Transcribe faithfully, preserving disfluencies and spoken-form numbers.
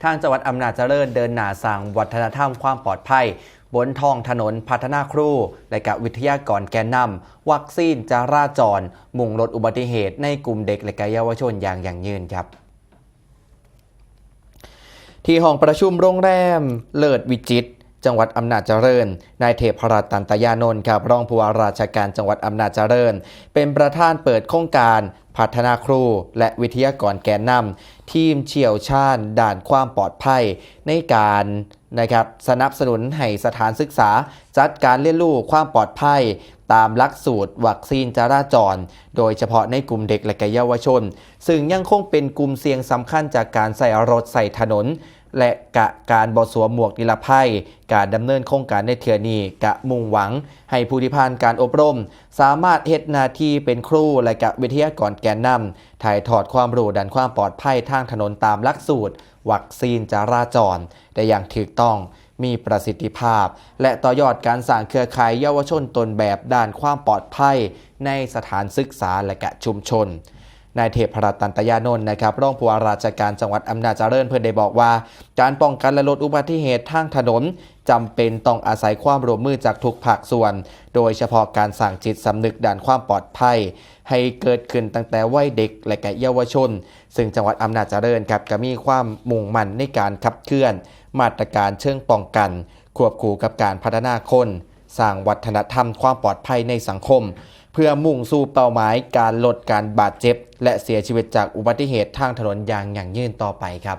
ทางจังหวัดอำนาจเจริญเดินหน้าสร้างวัฒนธรรมความปลอดภัย บนท้องถนน พัฒนาครู และกะวิทยากรแกนนำ วัคซีนจราจร มุ่งลดอุบัติเหตุในกลุ่มเด็กและกะเยาวชนอย่างยั่งยืนครับ ที่ห้องประชุมโรงแรมเลิศวิจิตร จังหวัดอำนาจเจริญ นายเทพรัตน์ ตันตยานนท์ครับ รองผู้ว่าราชการจังหวัดอำนาจเจริญ เป็นประธานเปิดโครงการพัฒนาครู และวิทยากรแกนนำ ทีมเชี่ยวชาญด้านความปลอดภัย ในการนะครับสนับสนุนให้สถานศึกษา จัดการเรียนรู้ความปลอดภัย ตามหลักสูตรวัคซีนจราจร โดยเฉพาะในกลุ่มเด็กและกะเยาวชน ซึ่งยังคงเป็นกลุ่มเสี่ยงสำคัญจากการใช้รถใช้ถนน และกะการบ่สวมหมวกนิรภัย การดำเนินโครงการในเทื่อนี้กะมุ่งหวังให้ผู้ที่ผ่านการอบรม สามารถเฮ็ดหน้าที่เป็นครูและกะวิทยากรแกนนำ ถ่ายทอดความรู้ด้านความปลอดภัยทางถนนตามหลักสูตร วัคซีนจราจร ได้อย่างถูกต้อง มีประสิทธิภาพ และต่อยอดการสร้างเครือข่ายเยาวชนต้นแบบด้านความปลอดภัย ในสถานศึกษาและกะชุมชน นายเทพรัตน์ ตันตยานนท์นะครับ รองผู้ว่าราชการจังหวัดอำนาจเจริญ เพิ่นได้บอกว่า การป้องกันและลดอุบัติเหตุทางถนน จำเป็นต้องอาศัยความร่วมมือจากทุกภาคส่วน โดยเฉพาะการสร้างจิตสำนึกด้านความปลอดภัย ให้เกิดขึ้นตั้งแต่วัยเด็กและกะเยาวชน ซึ่งจังหวัดอำนาจเจริญครับก็มีความมุ่งมั่นในการขับเคลื่อนมาตรการเชิงป้องกัน ควบคู่กับการพัฒนาคน สร้างวัฒนธรรมความปลอดภัยในสังคม เพื่อมุ่งสู่เป้าหมายการลดการบาดเจ็บ และเสียชีวิตจากอุบัติเหตุทางถนนอย่างยั่งยืนต่อไปครับ